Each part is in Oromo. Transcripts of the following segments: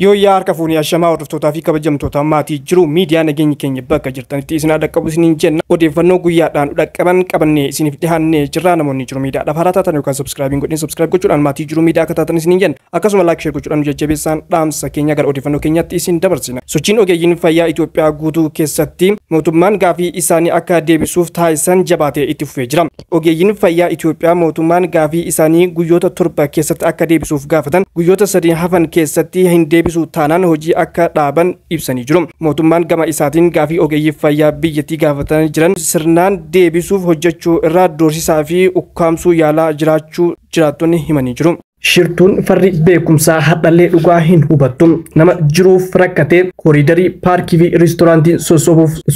Yooyyaa harka fuunee ashamaa hordoftootaa fi kabajamtoota maatii jiru miidiyaa nageenyi keenya bakka jirtanitti isin dhaqqabu isiniin jenna. Odeeffannoo guyyaadhaan dhaqqaban qabannee isiniif dhiyaannee jirra. Namoonni jiru miidiyaadhaaf haaraa taatan yookaan subscribe godhin subscribe gochuudhaan maatii jiru miidiyaa akka taatan isiniin jenna. Akkasuma like share gochuudhaan jajjabeessaan dhaamsa keenya gara odeeffannoo keenyaatti isin dabarsina. Sochiin ogeeyyiin fayyaa Itoophiyaa guutuu keessatti mootummaan gaafii isaanii akka deebisuuf taasisan jabaatee itti fufee jira. Ogeeyyiin fayyaa Itoophiyaa mootummaan gaafii isaanii guyyoota 7 keessatti akka deebisuuf gaafatan guyyoota 3 hafan keessatti hin deebisu taanaan hojii akka dhaaban ibsanii jiru. Mootummaan gama isaatiin gaafii ogeeyyii fayyaa biyyattii gaafatanii jiran sirnaan deebisuuf hojjechuu irraa doorsisaa fi ukkaamsuu yaalaa jiraachuu jiraattonni himanii jiru. Shirtuun farri beekumsaa hadhallee dhugaa hin hubattu. Nama jiruuf rakkatee kooriidarii paarkii fi riistooraantii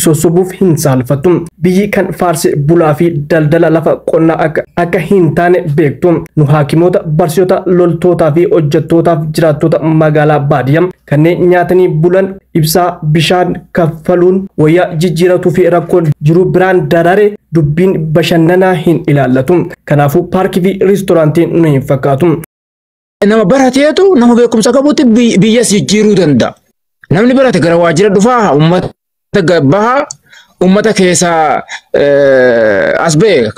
sossobuuf hin saalfattu. Biyyi kan faarse bulaa fi daldala lafa qonnaa akka hin taane beektu. Nu haakimoota, barsiisota, loltootaa fi hojjettootaaf jiraattota magaalaa baadiyyaa kanneen nyaatanii bulan ibsaa bishaan kaffaluun wayyaa jijjiiratuu fi rakkoon jiru biraan darare dubbiin bashannanaa hin ilaallatu. Kanaafuu paarkii fi riistooraantiin nu hin fakkaatu. Nama barateetu nama beekumsa qabutti biyyas jijjiiruu danda'a. Namni barate gara waajjira dhufaa, uummata bahaa, uummata keessaa as ba'e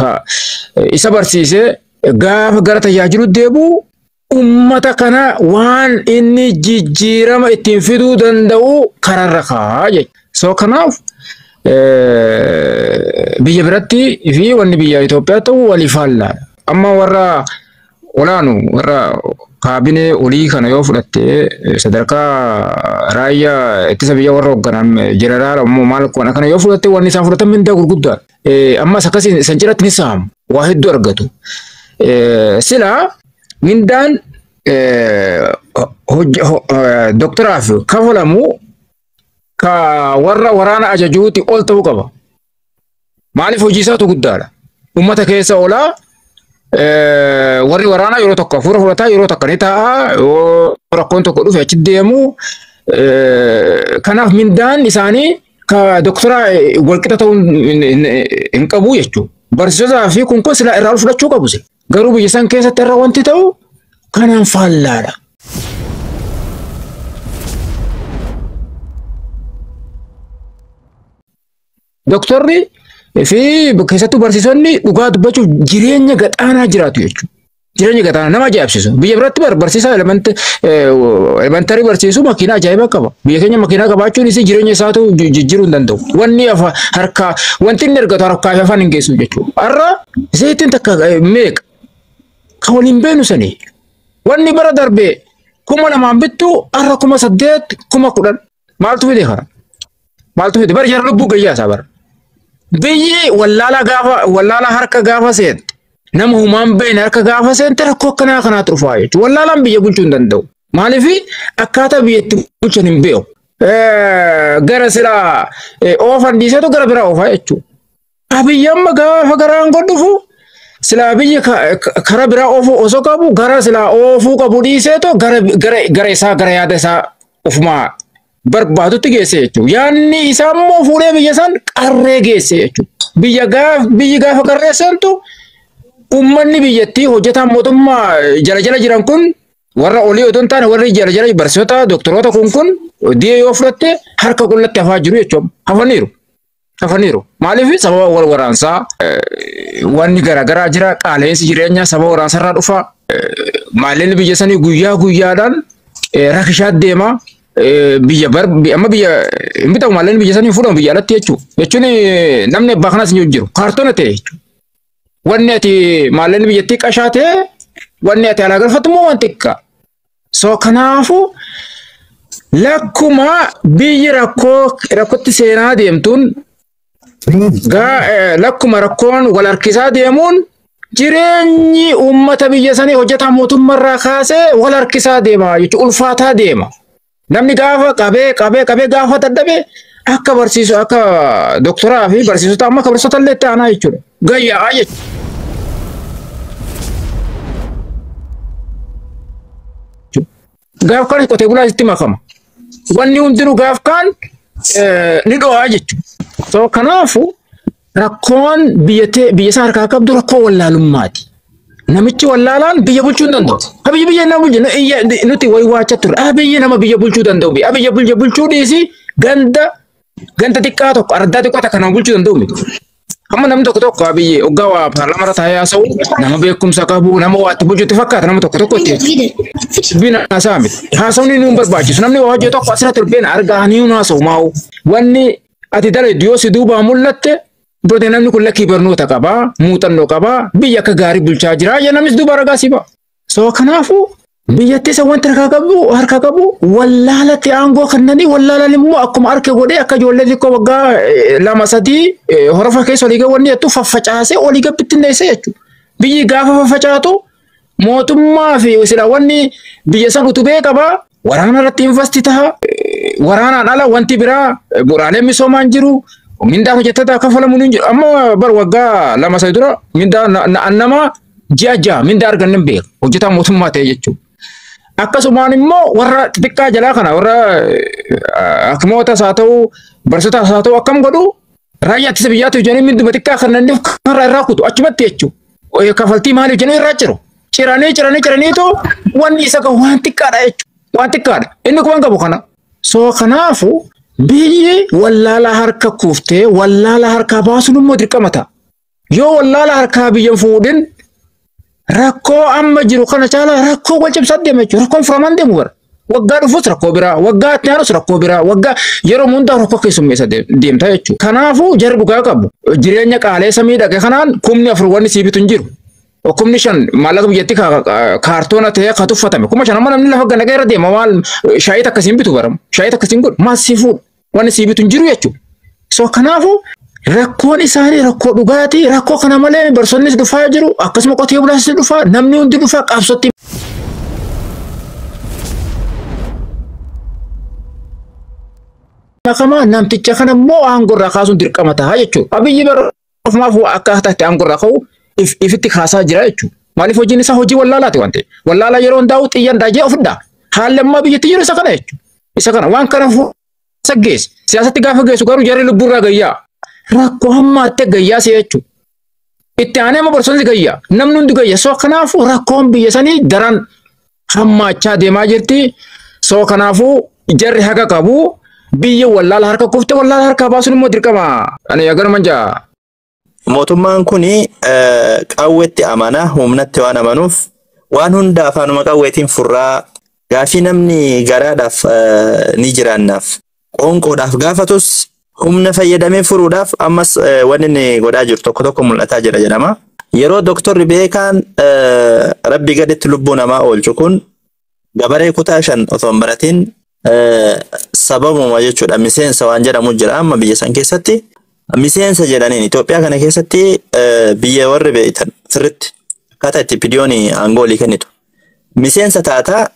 isa barsiisee gaafa gara tajaajilu deebi'u uummata kana waan inni jijjiirama ittiin fiduu danda'u kararra kaa'a jechuudha. So kanaaf biyya biratti fi wanni biyya Itoophiyaa ta'u walii faallaadha. Amma warra olaanu warra kaabinee olii kana yoo fudhatte sadarkaa raayyaa ittisa biyya warra hoogganan jeneraala immoo maal kana yoo fudhatte wanni isaan fudhatan mindaa gurguddaadha. Ammas akkasiin san cinatti ni saamu waa hedduu argatu. Silaa mindaan doktaraaf kafalamu ka warra waraana ajajuuti ol ta'uu qaba. Maaliif hojii isaatu guddaadha. Uummata keessa oolaa warri waraanaa yeroo tokko hafuura fudhataa yeroo tokko ni taa'a yoo rakkoon tokko dhufe achi deemu. Kanaaf mindaan isaanii ka doktora walqixa ta'uu hin qabu jechuudha. Barsiisotaa fi kun silaa irraa ol fudhachuu qabu. Garuu biyya san keessatti irra wanti ta'u kanaan faallaadha. Doktorri fi keessattuu barsiisonni dhugaa dubbachuuf jireenya gaxaanaa jiraatu jechuudha. Jireenya gaxaanaa nama ajaa'ibsiisu. Biyya biratti barsiisaa elementarii barsiisu makiinaa ajaa'ibaa qaba. Biyya keenya makiinaa qabaachuun isii jireenya isaatu jijjiiruu hin danda'u. Wanni harkaa wanti inni argatu harkaa fi afaan hin geessu jechuudha. Har'a zayitiin takka meeqa kan waliin beenu sanii. Wanni bara darbe 2000 bittu har'a 8000 10,000 maaltu fide kana? Maaltu fide? Bara jara lubbuu gayyaa isaa bara. Biyyi wallaalaa gaafa wallaalaa harka gaafa seente nama humaan beene harka gaafa seente rakkoo akkanaa kanaatu dhufaa jechuudha. Wallaalaan biyya bulchuu hin danda'u. Maaliif akkaataa biyyatti bulchan hin beeku. Gara silaa oofan dhiiseetu gara biraa oofaa jechuudha. Abiyyi amma gaafa garaan godhufu silaa biyya karaa biraa oofuu osoo qabu gara silaa oofuu qabu dhiiseetu gara isaa gara yaada isaa ofumaa barbaadutti geesse jechuudha. Yaanni isaa immoo fuudhee biyya san qarree geesse jechuudha. Biyyi gaafa qarree seentu uummanni biyyattii hojjetaan mootummaa jala jala jiran kun warra olii otoo hin taane warri jala jala barsiisota doktoroota kun di'ee yoo fudhatte harka qullatti hafaa jiru jechuudha. Hafaniiru. Hafaniiru. Maaliif sababa wal waraansaa wanni garaagaraa jira qaala'insi jireenyaa sababa waraansarraa dhufa maallaqni biyya sanii guyyaa guyyaadhaan rakishaa deema. Biyya amma biyya hin bitamu maallaqni biyya sanii fuudhamu biyya alatti jechuudha. Jechuun namni abbaa kanas hin jiru. Kaartoona ta'e jechuudha. Wanni ati maallaqni biyyattii qashaa ta'e wanni ati alaa galfattu immoo waan xiqqaa. So kanaafuu lakkuma biyyi rakkootti seenaa deemtuun lakkuma rakkoon wal harkisaa deemuun jireenyi uummata biyya sanii hojjetaa mootummaarraa kaasee wal harkisaa deema jechuudha. Ulfaataa deema. Namni gaafa qabee qabee qabee gaafa dadhabe akka barsiisu akka doktoraa fi barsiisota amma akka barsiisota illee itti aanaa jechuudha. Gayyaa jechuudha. Gaaf kaan qotee bulaa itti makama. Wanni hundinuu gaaf kaan ni dho'aa jechuudha. So kanaafuu rakkoon biyya isaa harkaa qabdu rakkoo wallaalummaati. Namichi wallaalaan biyya bulchuu hin danda'u. Abiyyi biyya nama bulchu nuti wayi waachaa turre. Abiyyi nama biyya bulchuu danda'u. Abiyyi biyya bulchuu dhiisi ganda ganda xiqqaa tokko ardaa xiqqoo takka nama bulchuu danda'u miti. Amma namni tokko tokko Abiyyi hoggaa waa paarlaamaa taa'ee haasa'u nama beekumsa qabu nama waa itti bulchuutti fakkaata nama tokko tokko itti. Dubbiin haasa'a miti. Haasawni nu hin barbaachisu. Namni waa hojjetu tokko asirratti dubbiin argaa ni haasa'u maa'u. Wanni ati dalaydu yoo si duubaa mul'atte Brote namni kun lakkii barnoota qabaa, muuxannoo qabaa, biyya akka gaarii bulchaa jira, yaa namnis duuba ragaa si ba'a. So kanaafuu biyyattii isa wanti harkaa qabu wallaalatti aangoo kennanii wallaalaan immoo akkuma harka godhee akka ijoollee xiqqoo waggaa 2-3 horofa keessa olii gad jettu faffacaasee olii gad bittinneessee jechuudha. Biyyi gaafa faffacaatu mootummaa fi sila wanni biyya san utubee qabaa waraana irratti investi ta'a. Waraanaan ala wanti biraa bu'uuraaleen misoomaa hin jiru. Mindaan hojjettoota kaffalamu hin jiru. Amma bar waggaa 2-3 dura mindaa nama ji'a 6 mindaa arganne hin beeku. Hojjetaa mootummaa ta'e jechuudha. Akkasumaan immoo warra xixiqqaa jalaa kana warra hakimootas haa ta'u barsiisotas haa ta'u akkam godhu raayyaa ittisa biyyaatiif jedhanii minduma xiqqaa kanneen karra irraa kutu achumatti jechuudha. Kaffaltii maaliif jedhanii irraa ciru. Ciranii ciranii ciraniitu wanni isa qabu waan xiqqaadha jechuudha. Waan xiqqaadha. Inni kuma qabu kana. So kanaafu biyyi wallaalaa harka kuuftee wallaalaa harkaa baasuun immoo dirqama ta'a. Yoo wallaalaa harkaa biyya hin fuudhin rakkoo amma jiru kana caalaa rakkoo wal cimsaa deema jechuudha. Rakkoon furamaan deemu bara. Waggaa dhufus rakkoo biraa, waggaa itti aanus rakkoo biraa, waggaa yeroo hundaa rakkoo keessummeessa deemta jechuudha. Kanaafuu jarri dhugaa qabu. Jireenya qaaleessa miidhage kanaan 4,000 wanni sii bitu hin jiru. 5,000 maallaqa biyyattii kaartoona ta'ee akka tuffatame. 5,000 amma namni lafa ganaqee irra deema maal shaayii akkasiin bitu baramu. Shaayii akkasiin godhu maal sii fuudha. Wanni sii bitu hin jiru jechuudha. So kanaafuu rakkoon isaanii rakkoo dhugaatii rakkoo kana malee barsoonnis dhufaa jiru akkasuma qotee bulaas dhufaa namni hundi dhufaa qabsootti. Makamaa namticha kana immoo aangoo irraa kaasuun dirqama ta'a jechuudha. Abiyyi bara ofumaaf akka taate aangoo irraa ka'u ifitti kaasaa jira jechuudha. Maaliif hojiin isaa hojii wallaalaati waan ta'eef. Wallaalaa yeroo hundaa'u xiyyaan daajee ofidha. Haalli ammaa biyyatti jiru isa kana jechuudha. Isa kana waan kana geesse. Siyaasatti gaafa geessu garuu jarri lubbuurraa gayyaa. Rakkoo hammaattee gayyaa si'a jechuudha. Itti aanee amma barsoonni gayyaa. Namni hundi gayyaa. So kanaafuu rakkoon biyya sanii daran hammaachaa deemaa jirti. So kanaafuu jarri haqa qabu. Biyya wallaala harka kuftee wallaala harkaa baasuun immoo dirqama. Ani agaruma jaa. Mootummaan kun qawweetti amana humnatti waan amanuuf waan hunda afaanuma qawweetiin furraa gaafii namni garaadhaaf ni jiraannaaf qoonqoodhaaf gaafatus humna fayyadamee furuudhaaf ammas wanni inni godhaa jiru tokko tokko mul'ataa jira jedhama. Yeroo doktorri beekaan rabbi gaditti lubbuu namaa oolchu kun gabaree kutaa 5 osoo hin baratin sababuma jechuudha miseensa waan jedhamu jira amma biyya san keessatti. Miseensa jedhaniin Itoophiyaa kana keessatti biyya warri beektan sirriitti akkaataa itti pidiyoon aangoo olii kennitu. Miseensa taataa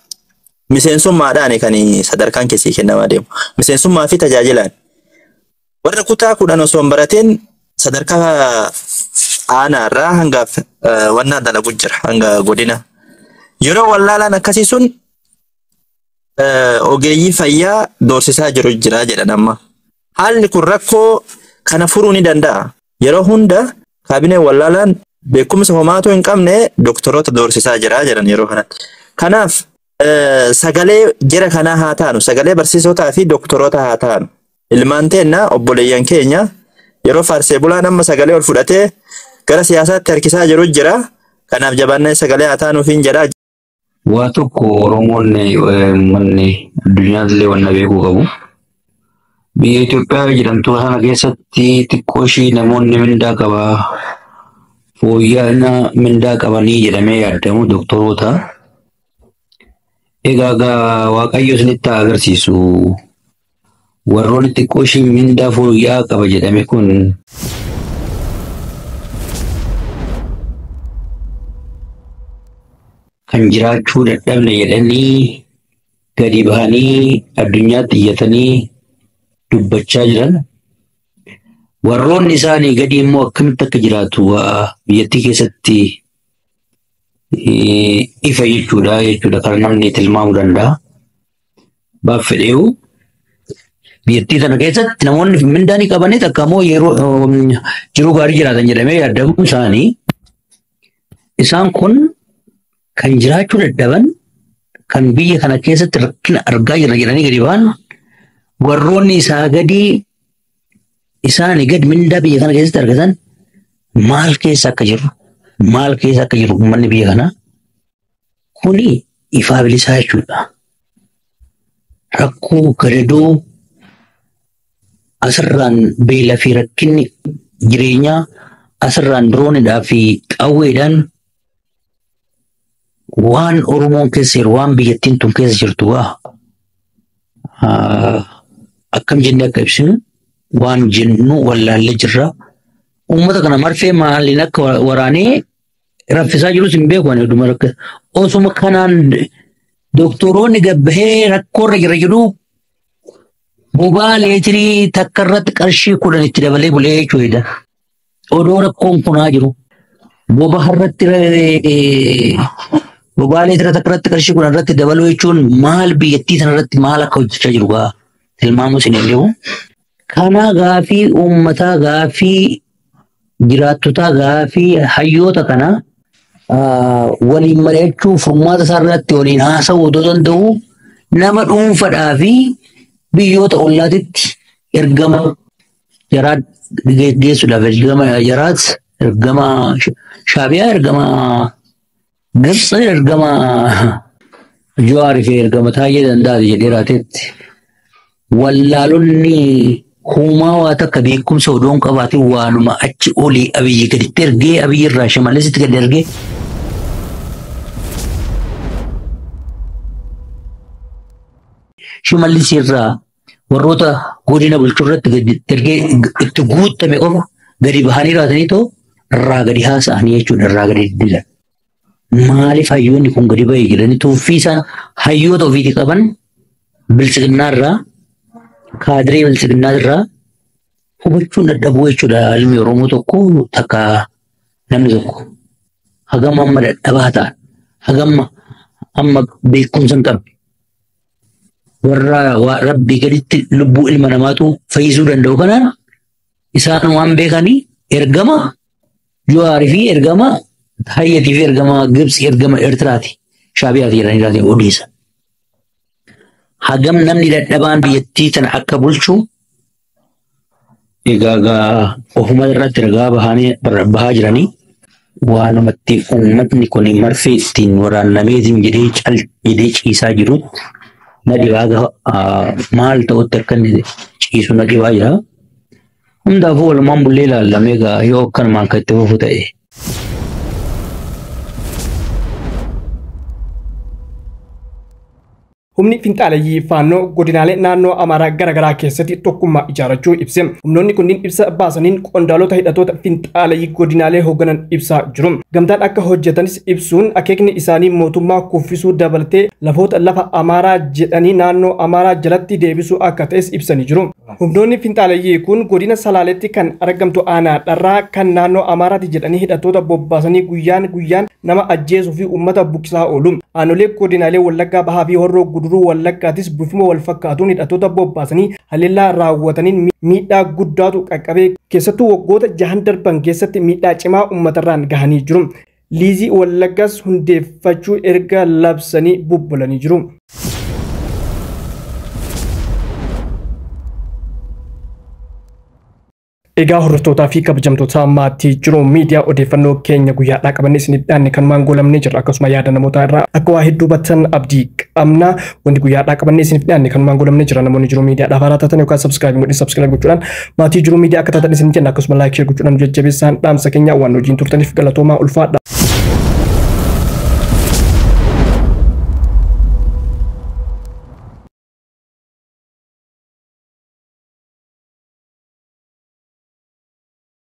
miseensummaadhaan kan sadarkaan keessii kennamaa deemu. Miseensummaa fi tajaajilaan. Warra kutaa 10 osoo hin baratin sadarkaa aanaarraa hanga wannaa dalagu jira hanga godina. Yeroo wallaalaan akkasii sun ogeeyyii fayyaa doorsisaa jiru jira jedhan amma. Haalli kun rakkoo kana furuu ni danda'a. Yeroo hunda kaabineen wallaalaan beekumsa homaatu hin qabne doktoroota doorsisaa jira jedhan yeroo kanatti. Kanaaf sagalee jara kanaa haa taanu, sagalee barsiisotaa fi doktoroota haa taanu. Ilmaan teenna obboleeyyan keenya yeroo faarsee bulaan amma sagalee ol fudhatee gara siyaasaatti harkisaa jiru jira. Kanaaf jabaannee sagalee haa taanuuf hin jedhaa. Waa tokko Oromoon uummanni addunyaallee wanna beekuu qabu. Biyya Itoophiyaa jedhamtu sana keessatti xiqqoo ishii namoonni mindaa qabaa fooyya'ina mindaa qabanii jedhamee yaadamu doktoroota. Egaa Waaqayyo isinitti haa agarsiisu. Warroonni xiqqoo ishii mindaa fooyya'aa qaba jedhame kun kan jiraachuu dadhabne jedhanii gadi bahanii addunyaatti iyyatanii dubbachaa jiran. Warroonni isaanii gadi immoo akkamitti akka jiraatu biyyattii keessatti ifa jechuudha kan namni tilmaamuu danda'a. Baaf fedheewu biyyattii sana keessatti namoonni mindaa ni qabanii takka immoo yeroo jiruu gaarii jiraatan jedhamee yaadamu isaanii. Isaan kun Kan jiraachuu dadhaban kan biyya kana keessatti rakkina argaa jirra jedhanii gadi ba'an warroonni isaa gadii isaanii gad mindaa biyya kana keessatti argatan maal keessa akka jiru maal keessa akka jiru uummanni biyya kanaa kuni ifaa bilisaa jechuudha. Rakkoo gadadoo asirraan beelaa fi rakkinni jireenyaa asirraan diroonidhaa fi qawweedhaan waan Oromoon keessa jiru waan biyyattiin tun keessa jirtu waa akkam jennee akka ibsinu waan jennu wallaallee jirra. Uummata kana marfee maaliin akka waraanee raffisaa jirus hin beeku ani oduma rakka. Osuma kanaan doktoroonni gabbahee rakkoorra jira jedhu bobaa leetirii takka irratti qarshii 10 itti dabalee bulee jechuudha. Odoo rakkoon kunaa jiru. Bobaa irratti bobaa leetira takka irratti qarshii 10 irratti dabaluu jechuun maal biyyattii sana irratti maal akka hojjechaa jiru gaa tilmaamus hin danda'u. Kana gaafii uummataa gaafii jiraattotaa gaafii hayyoota kana waliin mari'achuu furmaata isaa irratti waliin haasa'uu odoo danda'u nama dhuunfadhaa fi biyyoota ollaatitti ergama jaraa geessuudhaaf ergama jaraat ergama Shaabiyaa ergama Gibxi ergama Jawaarii fi ergama Taayyee Danda'aati jedhee raateetti wallaalonni huumaa waa takka beekumsa odoo hin qabaatin waanuma achi olii Abiyyi gaditti ergee Abiyyi irraa Shimallisitti gadi ergee Shimallis irraa warroota godina bulchuu irratti gadi ergee itti guuttame qofa gadi bahanii raatanii too irraa gadi haasa'anii jechuudha irraa gadi diddilan. Maaliif hayyoonni kun gadi bahee jedhanii tuuffii isaan hayyoota ofiitii qaban bilchiginnaa irraa kaadiree bilchiginnaa irraa hubachuun dadhabuu jechuudha. Ilmi Oromoo tokko takka namni tokko hagam amma dadhabaa ta'an hagam amma beekumsa hin qabne warra rabbii gaditti lubbuu ilma namaatu fayyisuu danda'u kanaan isaan waan beekanii ergama Jawaarii fi ergama Hayyatii fi ergama Gibxi ergama Eertiraati Shaabiyaati jedhanii raatee odeessan. Hagam namni dadhabaan biyyattii tana akka bulchu egaa ofuma irratti ragaa bahaa jiranii waanumatti uummatni kun marfee ittiin waraannameetiin jedhee cal jedhee ciisaa jirutti na dhibaa maal ta'utti akka inni ciisu na dhibaa jira. Hundaafuu walumaan bullee ilaallamee egaa yoo akkanumaan kan itti fufu ta'e. Humni finxaaleyyii faannoo godinaalee naannoo Amaaraa garaagaraa keessatti tokkummaa ijaarrachuu ibse. Humnoonni kunniin ibsa baasaniin qondaalota hidhattoota finxaaleyyii godinaalee hoogganan ibsaa jiru. Gamtaan akka hojjetanis ibsuun akeekni isaanii mootummaa kuffisuu dabalatee lafoota lafa Amaaraa jedhanii naannoo Amaaraa jalatti deebisuu akka ta'es ibsanii jiru. Humnoonni finxaaleyyii kun godina Salaaletti kan argamtu aanaa Dharraa kan naannoo Amaaraati jedhanii hidhattoota bobbaasanii guyyaan guyyaan nama ajjeesuu fi uummata buqqisaa oolu. Aanolee godinaalee Wallaggaa Bahaa fi Horroo Guduruu Wallaggaatis bifuma wal fakkaatuun hidhattoota bobbaasanii haleellaa raawwataniin miidhaa guddaatu qaqqabee keessattuu waggoota 6 darban keessatti miidhaa cimaa uummatarraan gahanii jiru. Liizii Wallaggaas hundeeffachuu erga labsanii bubbulanii jiru. Egaa hordoftootaa fi kabajamtoota maatii jiru miidiyaa odeeffannoo keenya guyyaadhaa qabannee isiniif dhiyaanne kanumaan goolamnee jirra. Akkasuma yaada namootaa irraa akka waa hedduu hubattan abdii qabna. Wanti guyyaadhaa qabannee isiniif dhiyaanne kanumaan goolamnee jirra. Namoonni jiru miidiyaadhaaf haaraa taatan yookaan subscribe godhin subscribe gochuudhaan maatii jiru miidiyaa akka taatan isin jenna. Akkasuma like share gochuudhaan jajjabeessaan dhaamsa keenya waan hojiin turtaniif galatoomaa ulfaadha.